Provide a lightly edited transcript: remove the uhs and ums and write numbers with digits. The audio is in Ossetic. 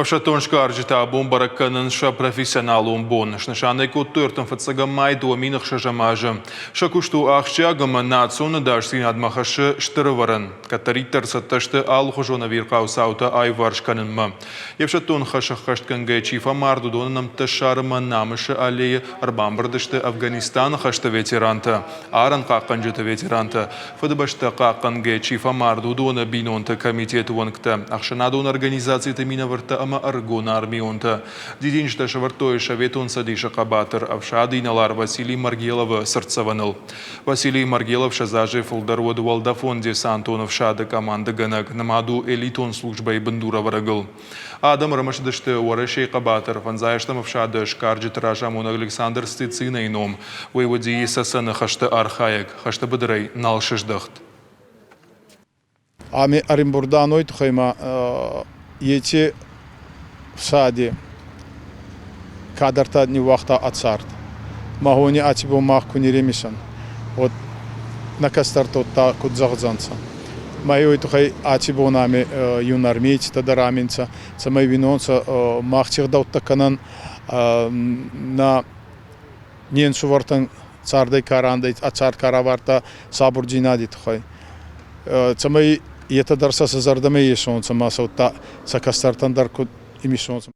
Ӕфсӕддон сгарджытӕ абон бӕрӕг кӕнынц сӕ профессионалон бон. Снысан ӕй кодтой ӕртынфыццӕгӕм май 2006 азы. Сӕ куыст у ахсджиаг ӕмӕ национ ӕдасдзинадмӕ хӕссы стыр ӕвӕрӕн. Кӕддӕриддӕр цӕттӕ сты алыхуызон ӕвирхъау цаутӕ аиуварс кӕнынмӕ. Йе фсӕддон хӕс ӕххӕстгӕнгӕйӕ чи фӕмард, уыдоны нӕмттӕ ссарынмӕ Намысы аллейы ӕрбамбырд сты Афганистаны хӕсты ветерантӕ, арӕнхъахъхъӕнджыты ветерантӕ, Фыдыбӕстӕ хъахъхъӕнгӕ чи фӕмард, уыдоны бинонты комитеты уӕнгтӕ, ӕхсӕнадон организациты минӕвӕрттӕ ӕмӕ ӕрыгон армионтӕ. Дидинджытӕ сӕвӕрдтой Советон Цӕдисы хъӕбатыр ӕфсады инӕлар Василий Маргеловы цыртдзӕвӕныл. Василий Маргелов 20 азӕй фылдӕр уыд уӕлдӕфон-десантон ӕфсады командыгӕнӕг, нымад у элитон службӕйы бындурӕвӕрӕгыл. Адӕм ӕрымысыдысты Уӕрӕсейы хъӕбатыр фӕндзайӕстӕм ӕфсады сгарджыты разамонӕг Александр Стецинайы ном. Уый уыди Цӕцӕны хӕсты архайӕг, хӕсты быдырӕй нал сыздӕхт. Ами ӕримбурданой туххӕй ма еци фсади кадӕртӕ ниууагъта ӕ цард. Махони аци бон мах ку не вот нӕ кӕстӕртӕ удта куд зӕгъдзӕнцӕ. Ма уой туххӕй аци бон ами юнармейцитӕ дӕр ами нцӕ, цӕмӕй уинонцӕ мах ци гъдӕуттӕ кӕнӕн нӕ не нсувӕртӕн цардӕй ка рандӕй, ӕ цард ка равардта сабурдзийнади туххӕй. Цӕмӕй етӕ дӕр сӕ зӕрдӕмӕ есонцӕ ма сӕ удта сӕ кӕстӕртӕн дӕр куд имисонцӕ.